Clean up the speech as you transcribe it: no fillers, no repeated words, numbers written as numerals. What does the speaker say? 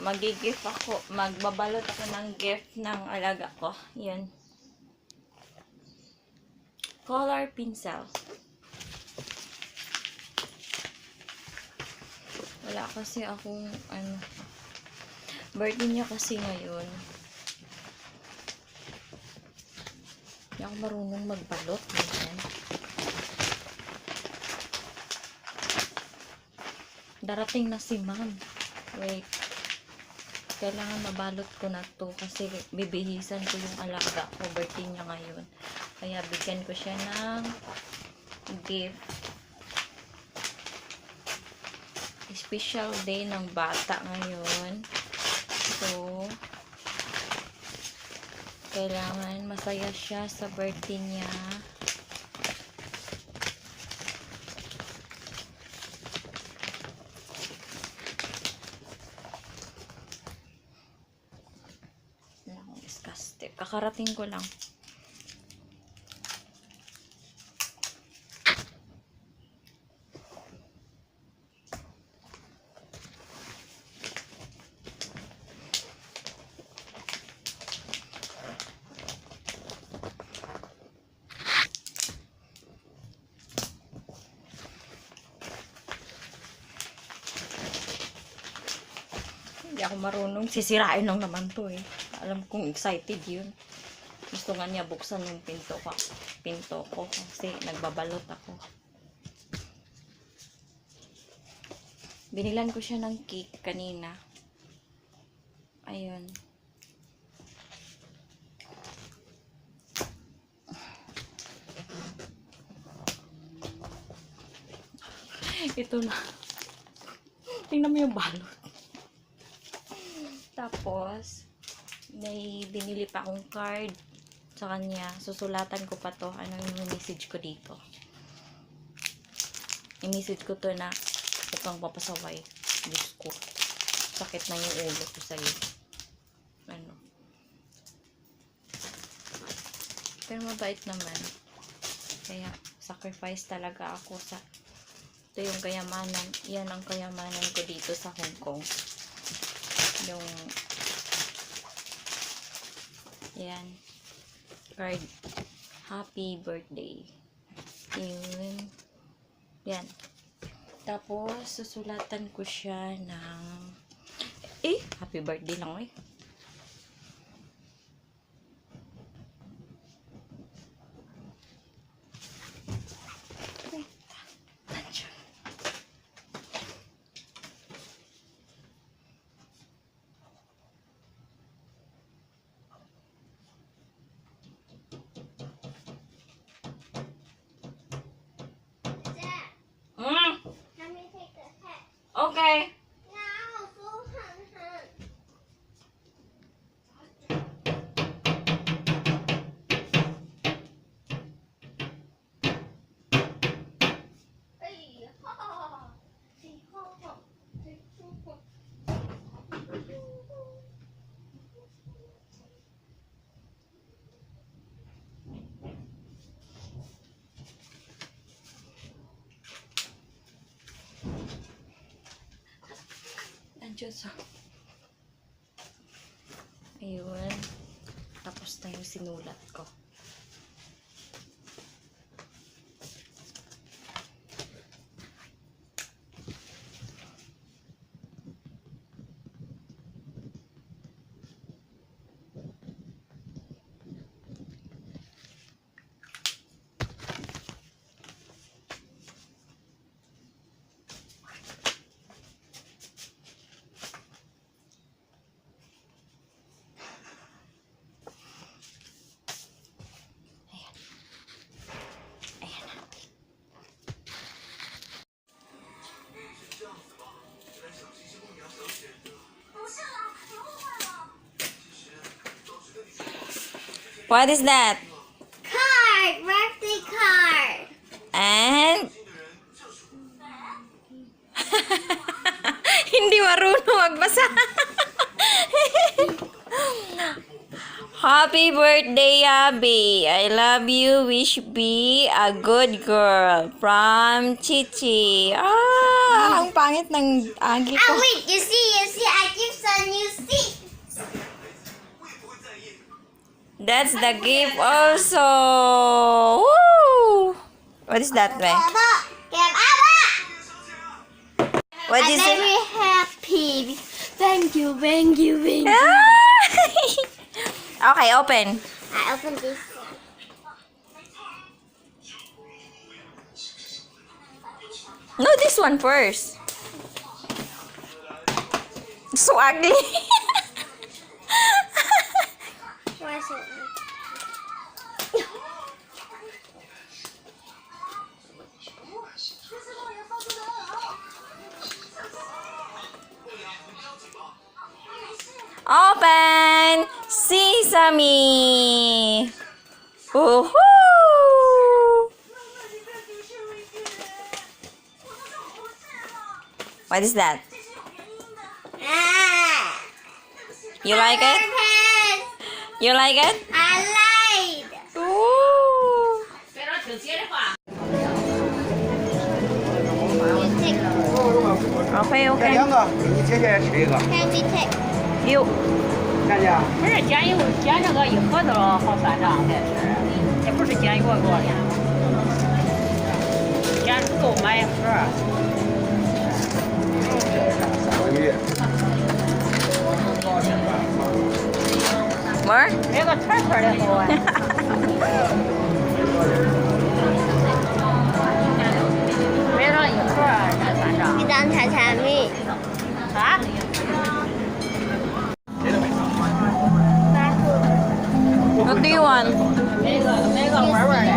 Magigift ako. Magbabalot ako ng gift ng alaga ko. Yan. Color pencil. Wala kasi akong birthday niya kasi ngayon. Hindi ako marunong magbalot. Ganyan. Darating na si ma'am. Wait. Kailangan mabalot ko na to kasi bibihisan ko yung alaga ko. Birthday niya ngayon. Kaya bigyan ko siya ng gift. Special day ng bata ngayon. So, kailangan masaya siya sa birthday niya. Kakarating ko lang. Hindi ako marunong. Sisirain lang naman to eh. Alam kong excited yun. Gusto nga niya buksan yung pinto ko kasi nagbabalot ako. Binilan ko siya ng cake kanina. Ayun. Ito na. Tingnan mo yung balot. Tapos, may binili pa akong card sa kanya. Susulatan ko pa to. Ano yung message ko dito? I-message ko to na huwag kang papasaway. Diyos ko. Sakit na yung ulo ko sa'yo. Ano? Pero mabait naman. Kaya, sacrifice talaga ako sa ito yung kayamanan. Yan ang kayamanan ko dito sa Hong Kong. Yung yan card, happy birthday, yun, yan. Tapos susulatan ko siya ng happy birthday lang eh. Okay. Diyos. Ayun. Tapos na yung sinulat ko. What is that? Card! Birthday card! And? Hindi marunong magbasa. Happy birthday, Abby. I love you. Wish be a good girl. From Chichi. Ah! Ang pangit ng agi ko. Ah, wait, you see, I give some new seat. That's the gift also. Woo! What is that, Ray? What I'm is very it? happy. Thank you, thank you, thank you. Okay, open. I opened this. No, this one first. So ugly. Why is it? Open! Sesame! Woohoo! What is that? Ah, You like it? purpose. You like it? I lied. Ooh. You take. Okay, okay. 两个，给你姐姐吃一个， Can we take? You. 看见？不是煎油煎这个一盒都好3张才是，也不是煎月月的，煎豆买盒。 3个月。 More? 这个串串的好啊。买上一盒才3张。你当茶茶米。啥？ What do you want? 买个玩玩的。